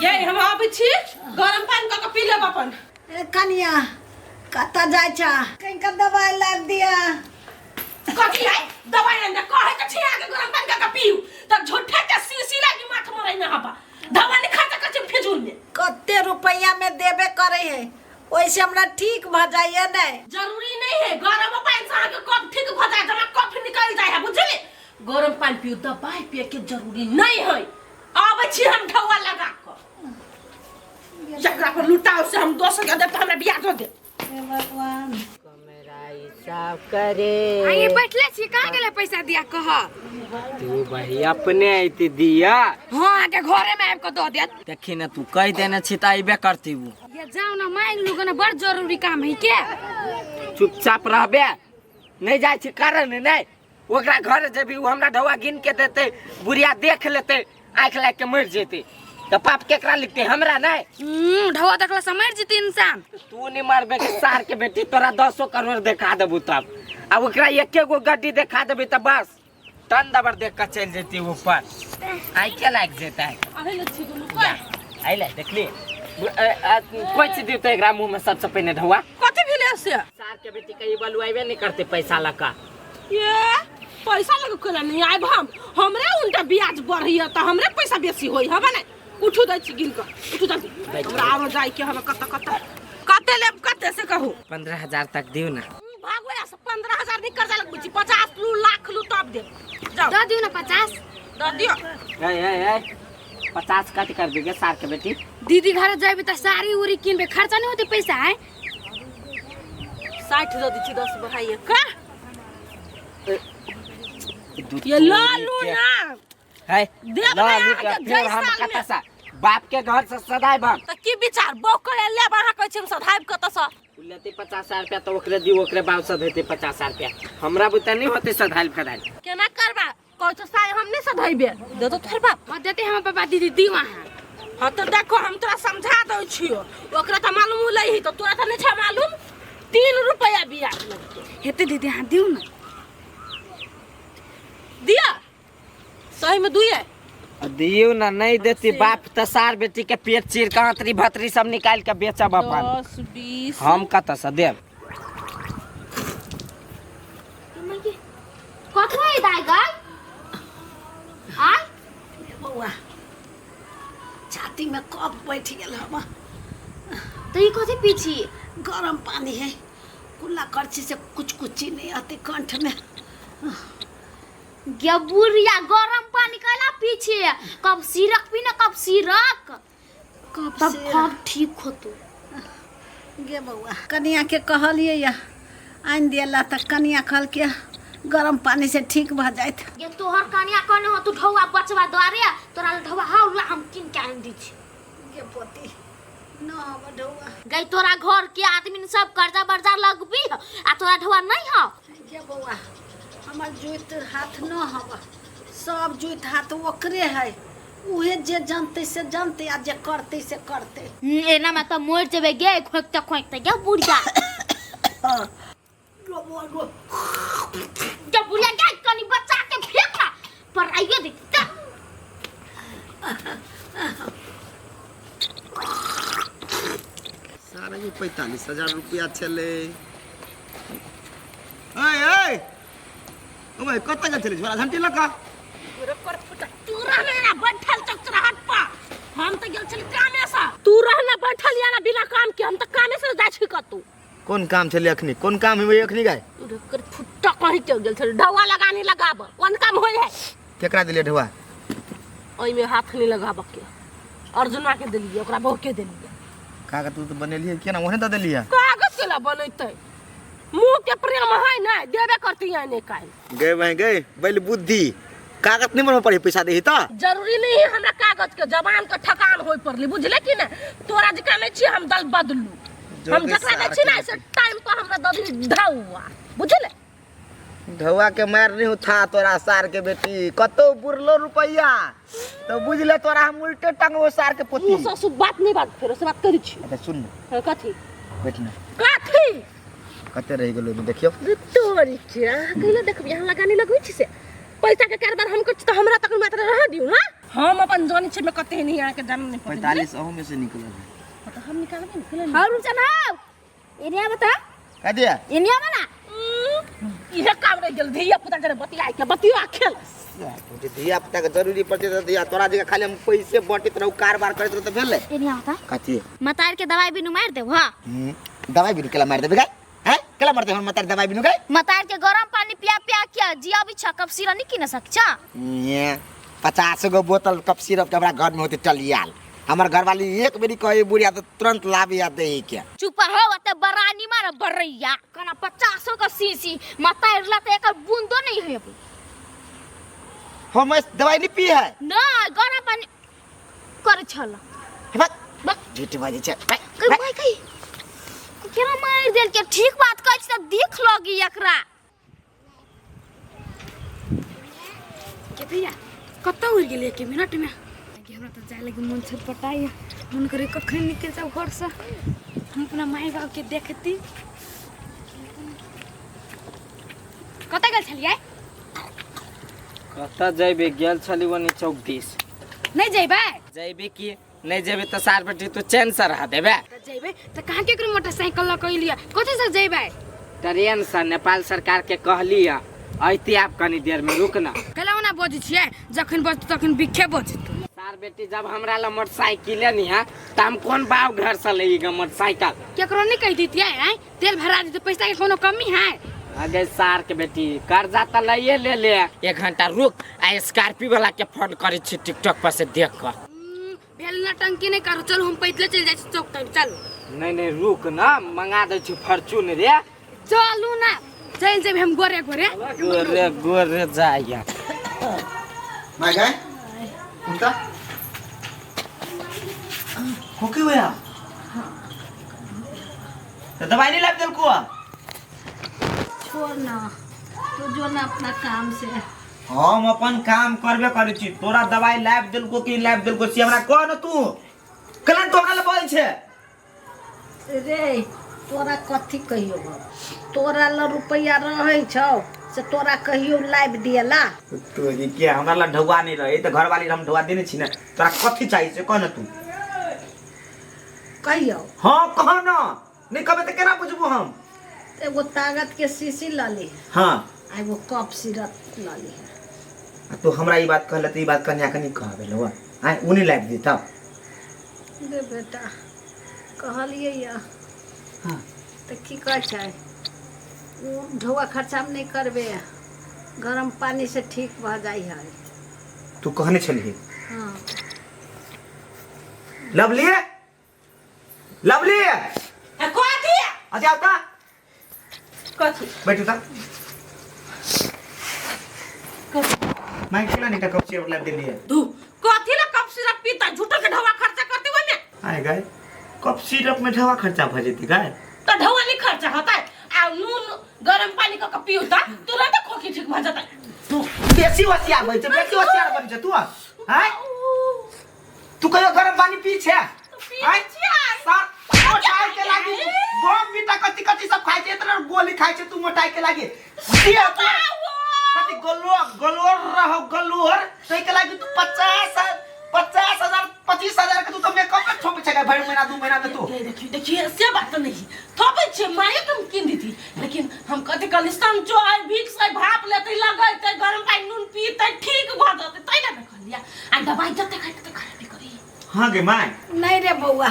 ये हम आबै छी, गरम पानि कऽ के पी लेब अपन। ए कनिया, कतऽ जाइ छ? कनिका दवाइ लाबि दिअ। कथी है दवाइ आनि दे? कहै के छी अहाँके गरम पानि कऽ के पीउ तऽ झूठे के सीसी लागि माथ मरै न हबा। दवा नहीं खर्चा कर छी फिजूल में। कते रुपैया में देबे करे है, ओइसे हमरा ठीक भऽ जाइए। नहीं जरूरी नहीं है गरम पानि से अहाँके कफ ठीक भऽ जाए, जमा कफ निकल जाए है, बुझली? गरम पानि पिउ, दवाइ पिए के जरूरी नहीं है। आबै छी हम ढौआ लगा कऽ, जकरा पर लुटाओ से हम दोसर के देब तऽ हमरा बियाह दऽ देब। हे भगवान। कमरा साफ करे। आइए बैठले छी, कहाँ गेले पैसा दिया कह? तू भाई अपने अइती दिया। हाँ, अहाँके घरे में आबि कऽ दऽ देत। देखी ने, तू कहि देने छी तऽ अइबे करती उ। ये जाओ ना, मांग लू ना, बड़ जरूरी काम है के। चुपचाप रहबे, नहीं जाइ छी कारण नहीं ओकरा घर जेबी, उ हमरा ढौआ गिन के देते, बुढ़िया देख लेते, आँखि लागि के मरि जेते तऽ पाप केकरा लिखते, हमरा नहीं? ढौआ देखला से मरि जेते इंसान। तू नहीं मारबे के सार के बेटी, तोरा 10 करोड़ देखा देबू तब आ ओकरा एके गो गड्डी देखा देबी तऽ बस टन दबर देख के चलि जेती ऊपर, आँखे लागि जेतै। अरे ले छी दुनू कोई। अइले देखली, कोइ चीज दियौ तऽ एकरा मुँह में सबसे पहिने ढौआ। कथी भेलै से? सार के बेटी कहीं बलुआबे नहीं करते पैसा लगा। ये पैसा लग केला नहीं आब हम, हमरे उनटा ब्याज बढ़ैया तऽ हमरे पैसा बेसी होई हबे ने। उठू, दै छी गिन कऽ, उठू जल्दी, हमरा आरो जाय के हबे कत कत। कते लेब, कते से कहू? 15,000 तक दियौ ना। भागो या से, 15,000 नहीं कर्जा लगबै छी, 50 लू, लाख लू तब देब, जाओ। दऽ दियौ ने 50। दऽ दियौ। ए ए ए, 50 कट कर दीजिए सार के बेटी। दीदी घर जेबे तऽ साड़ी उड़ी किनबे, खर्चा नहीं होते पैसा है। 60 दऽ दै छी, 10 बढ़ाइए का। दू ये ल तोरी लू के- ना। है देब ल ना लू के अहाँके फिर जै हम साल में। कतऽ से बाप के घर से सदायब हम? तऽ की विचार बौक करे लेब? अहाँ कहै छी हम सधाइब कतऽ से? उ लेते 50,000 रुपया तऽ ओकरे दियौ, ओकरे बाप सधेते 50,000 रुपया, हमरा बुते नहीं होते सधाइल फधाइल। केना करबा? कहै छौ साय हम नहीं सधैबे, दे तो तोहर बाप। हाँ, देते हम पापा। दीदी, दियौ अहाँ। हाँ तऽ देखो, हम तोरा समझा दै छियो, ओकरा तऽ मालूम लही तऽ तोरा तऽ नहीं छै मालूम। 3 रुपया ब्याज लगतौ। हेतै दीदी, अहाँ दियौ ने। दिया सही में दुइये। दियौ ना, नहीं देती बाप तऽ सार बेटी के पेट चीर के आंतरी भतरी सब निकाल के बेचब अपन। 10, 20। हम कतऽ से देब? कथो है दाई गाय आय? बौआ, छाती में कफ बैठ गेल हवा। तो ई कथी पीछी? गरम पानी है, कुल्ला करछी से कुछ कुची नहीं आती कंठ में। गे बुढ़िया, गरम पानी कैला पीछे? कब सिरक पी ना, कब सिरक। कब तब से कब ठीक होतो। गे बौआ, कनिया के कहलियै या आनि दियला तऽ कनिया कहलकै गरम पानी से ठीक भऽ जायत। ये तोहर कनिया कहने हो तू ढौआ बचवा द्वारे तोरा ले ढौआ हाउ ला हम किन के आनि दी छी। गे पोती, न हब ढौआ। गई, तोरा घर के आदमी सब कर्जा बर्जा लगबी ह आ तोरा ढौआ नहीं ह? गे बौआ, हमर जुइत हाथ न हब, सब जुइत हाथ ओकरे है, उहे जे जानते से जानते आ जे करते से करते। एना में तो मर जेबे गे खोकते खोकते। गे बुढ़िया, गे बुढ़िया गे, कनी बच्चा के फेंक ना पर आइए दे त। सारा के 45,000 रुपया छलै। ओए ओए ओ भाई, कतऽ गेल छलै झोरा झंटी लऽ कऽ? पर फुटा, तू रहने ना बैठल चकचराहट पा। हम तो गेल छली कामे से, तू रहना बैठल या ना बिना काम के। हम तो कामे से जाइ छी कतौ। कोन काम छलै अखनी? कोन काम हेबै अखनी गाय? कर फुट्टा, कहीं के गेल छली ढौआ लगानी लगाब, कोन काम होय है? केकरा देलियै ढौआ? ओहिमे हाथ नहीं लगाब के, अर्जुना के देलियै, ओकरा बहु के देलियै। कागज तू तऽ बनेलियै केना, ओहने दऽ देलियै? कागज केला बनैतै? मुंह के प्रेम है ना, देबे करती है ने काल। गए भाई गए बैल बुद्धि, कागज नहीं बनबऽ पड़े, पैसा देही तऽ। जरूरी नहीं है हमरा कागज के, जबान के ठकान होय पड़ली, बुझले कि ना? तोरा जकाँ नहीं छी हम दल बदलू। हम जकरा दै छी ना से टाइम पर हमरा दऽ दी ढौआ, बुझले? ढौआ के मार नहीं उठा तोरा सार के बेटी, कतौ बुरलो रुपैया तो बुझ ले तोरा हम उल्टे टांगो सार के पोती। मुँह से बात नहीं बात, फेरो से बात करै छी। अच्छा सुन ने। हाँ, कथी? बैठ ने। कथी? कते रहि गेलो ओहिमे देखियौ। रे तोरी के, अहाँ कैला देखबै? अहाँ लगानी लगबै छी से पैसा के कारोबार हम करै छी तऽ हमरा तक मात्र रह दियौ ना। हम अपन जानै छियै में कते नहीं अहाँके जान नहीं पड़ै 45 अहू में से निकलल है। तऽ हम निकालबै ने केना और रुचन हौ एनिया बता कह दिया एनिया बना इहे काम रहि गेल धिया पुता जरे बतियाए के बतिया खेल। जे धिया पुता के जरूरी पड़ते तऽ धिया तोरा जगह खाली हम पैसे बंटैत रहू, कारबार करैत रहू तऽ भेलै। एनिया बता। कथी? मतार के दवाई बिनु मार देब। हां। दवाई बिनु केला मार देबे गाय? हैं, केला मारते हम मतार दवाई बिनु गाय? मतार के गरम पानी पिया पिया के जिया भी छ, कप सिरप नहीं किन सक छ। ये 50 गो बोतल कप सिरप के हमरा घर में होते टलियाल। हमर घरवाली एक बेरी कहे बुढ़िया तो तुरंत लाबी आ दे के। चुप हो त बरानी मार बरैया कना 50 का सीसी मतार ला त एकर बूंदो नहीं है। हम इस दवाई नहीं पी है। ना गरम पानी कर छल। हे बक झूठ बाजै छै। कई भाई कई केना मार देल के ठीक बात कहै छी त देख लगी एकरा। के भैया कतौ उड़ गेलियै के मिनट में? कि हमरा तऽ जाय लगी मन छटपटाइए, मन करे कखन निकलि जाउ घरसँ, हम अपना माय बापके देखती। कतऽ गेल छलियै? कतऽ जैबे, गेल छली ओनी चौक दिस। नहि जैबै? जैबे की नहीं जेबे तऽ सार बेटी तू चैन से रह देबे। तऽ जैबै तऽ कहाँ केकरो मोटरसाइकिल लऽ कऽ एलियै, कथी से जैबै? ट्रेन से। नेपाल सरकार के कहली है अइती आब कनी देर में, रुक ना। कैला ओना बजै छियै? जखन बजतै तखन बिखे बजतै। सार बेटी जब हमरा ला मोटरसाइकिले नहीं है तऽ हम कोन बाप घर से ले गे मोटरसाइकिल? केकरो नहीं कहि दितियै? आँय, तेल भरा देतै, पैसा के कोनो कमी है? अगे सार के बेटी कर्जा तऽ लइए ले ले। एक घंटा रुक आ स्कॉर्पियो वाला के फोन करै छी टिकटॉक पर से देख कऽ। भेल नटंकी नहीं करू, चलू हम पैदले चलि जाइ छी चौक तक, चलू। नहीं नहीं रुक ना, मंगा दै छी फॉर्च्यून रे। चलू ना, चलि जेबै हम गोरे गोरे। गोरे गोरे जाइया। माय गाय उनका खोकी हुआ तो दवाई नहीं लाग देलको? छोड़ ना तू, जो ना अपना काम से। हम अपन काम करबे करै छी, तोरा दवाई लाबि देलको कि लाबि देलको से हमरा कह न। तू केना तू हमरा लए बजै छै? रे तोरा कथी कहियो हम, तोरा ल रुपैआ रहै छौ से तोरा कहियो लाबि दियला? तो ई के हमरा लए ढौआ नहीं रहे तऽ घरवाली हम ढौआ देने छी ने। तोरा कथी चाही से कह न तू। कहियो? हाँ कह न, नहीं कहबे तऽ केना बुझबो हम? एगो ताकत के शीशी लऽ ली। हाँ। आ एगो कप सिरप लऽ ली। आ तू हमरा ई बात कहले तऽ ई बात कन्या के नहीं कहबे लौ? आय उ नहीं लाबि देता? रे बेटा कहलियै यऽ। हाँ। तऽ की कहै छै, ओ ढौआ खर्चामे नहि करबे, गरम पानी से ठीक भऽ जाइ है। तू कहने छलिही? हाँ। Lovely, lovely. आ कथी? अच्छा आता। कथी? बैठू ता। मैं केला नहीं कप सिरप लाबि देलियै? धू, कथी ला कप सिरप पीता, झूठो के ढौआ खर्चा करते ओहिमे। आय गाय, कप सिरप में ढौआ खर्चा भऽ जेतै गाय? तऽ ढौआ नहीं खर्चा होतै? आ नून गरम पानी कऽ के पीउ तऽ तुरंत खोखी ठीक भऽ जेतै। तू बेसी होशियार बनै छै, बेसी होशियार बनै छै तू। आय तू कहियो गरम पानी पी छै? आय सर मोटाई के लागी बम बीटा कथी कथी सब खाइ छै, इतना गोली खाइ छै तू मोटाई के लागी। दिया तू कथी गलोर गलोर रहो गलोर तै के लागी तू 50,000 25,000 के तू तो मेकअप में ठोपै छै भरि महीना 2 महीना में तू। ये देखिए देखिए, से बात नहीं थोपै छियै, माये के हम कीन देती, लेकिन हम कथी कहली, संचो है भिक्स है भाप लेतै लगैतै गरम पानि नून पीतै ठीक भऽ जेतै, तै ने कहलियै। आ दवाई जते खाइ तते खराबी करी। हाँ गे my. नहीं रे बौआ,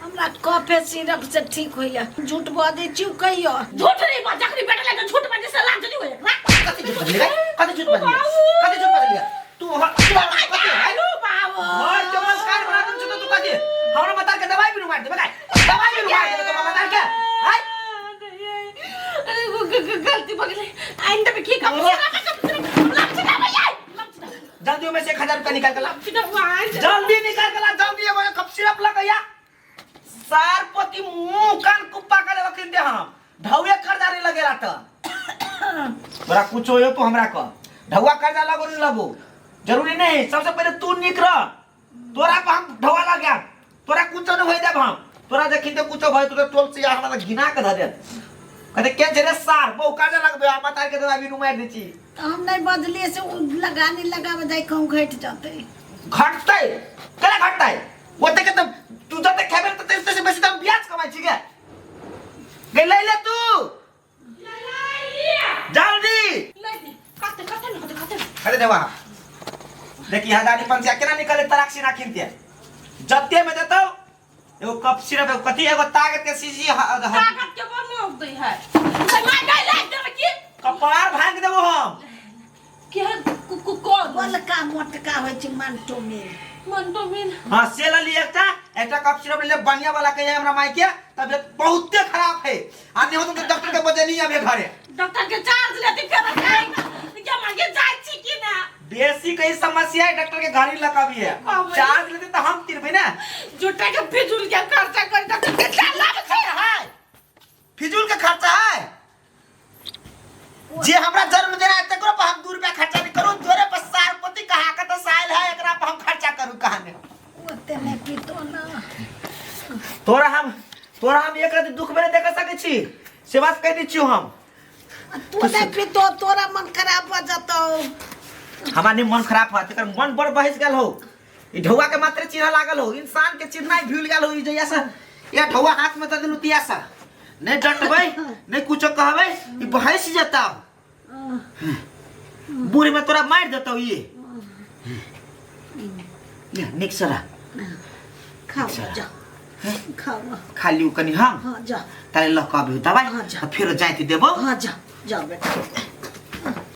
हमरा कफे सिरप से ठीक होइया। झूठ बजै छी कहियो? झूठ नहीं बाज, जखनी बेटा लगे झूठ बाजे से लाज नहीं होय एकरा। कथी झूठ बजलियै रे? कथी झूठ बजलियै? कथी झूठ बजलियै तू? तू कथी है? आलू बाबू घर चमत्कार बना देन छौ तू। कथी हमरा बता के दवाई भी मार देबे गाय? दवाई भी मार देबे तो बता के? आय गलती भऽ गेलै, आइंदा भी की कप सिरप लग छिटा भैया, लग छिटा। जल्दी ओमे से 1000 रुपया निकाल के ला। छिटा जल्दी निकाल के ला जल्दी। एगो कप सिरप लगैया सार पति मुंह कान कुप्पा करे वखिन दे। हम ढौए कर्जा नहीं लगेला त तोरा कुछ होयो तू हमरा कह। ढौआ कर्जा लगो नहीं लगो जरूरी नहीं, सबसे पहले तू निक रह, तोरा पर हम ढौआ लग तोरा कुछ नहीं होई देब हम। तोरा देखिन ते कुछ भय तोरा टोल से हमरा घिना के धऽ देत, कहते के छै रे सार बहु कर्जा लगबे आ माता के दवा बिनु मारि दै छी। तऽ हम नहि बजलियै से ओ लगानी लगाबे जाइ कहूँ घटि जेतै। घटतै केना घटतै ओते के तऽ तू जते खेबे तऽ तै से बेसी तऽ हम ब्याज कमाइ छी गे गे लै ले तू जल्दी कते कते न कते कते अरे देवा देखी हजारी पंचिया केना निकले तराक्षी ना खिनते जते में देतौ एगो कप सिरप एगो कथी एगो तागत के सीसी ताकत के बनो दै है माय गाय लाग देबै की कपार भांग देबो हम के कु कु कौन गोलका मोटका होइ छै मंटो मिल मंटो मिल हाँ से ले ली एकटा एकटा कप सिरप ले ले बढ़िया वाला कहिए हमरा माई के तबियत बहुते खराब है आ नहीं हो तो डॉक्टर के बजेनी अबे घरे डॉक्टर के चार्ज लेती फेर के मांगे जाय छी की ना बेसी कई समस्या है डॉक्टर के घर ही लगा भी है कहबै। चार्ज लेते तो हम तिरबे ना झूठे के फिजूल के खर्चा कर डॉक्टर के चार्ज लागे छै है फिजूल के खर्चा है जे हमरा जन्म देना है तकरो पर हम 2 रुपया खर्चा नहीं करू तोरे पर सार पति कहा के तो साइल है एकरा पर हम खर्चा करू कहा ने ओते नहि पीतो ना तोरा हम एक रात दुख में नहीं देख सके छी से बात कह दै छियो हम आ तू नहि पीतो तोरा मन खराब भऽ जतौ हमार नहीं मन खराब हुआ तेकर मन बड़ बहस गेल हो ई ढौआ के मात्र चिन्ह लागल हो इंसान के चिन्हनाइ भूल गेल हो ई जहिया से या ढौआ हाथ में दे देलु तिया से नहीं डटबै नहीं कुछो कहबै ई बहस जता बूढ़ में तोरा मार देतौ ई ले, नीक से रह खाओ जा खाओ खा लियौ कनि हम हाँ जा ताले लऽ कऽ अबियौ दबाइ हाँ, जा। आ फेरो जाइत देबौ हाँ जा जाओ बेटा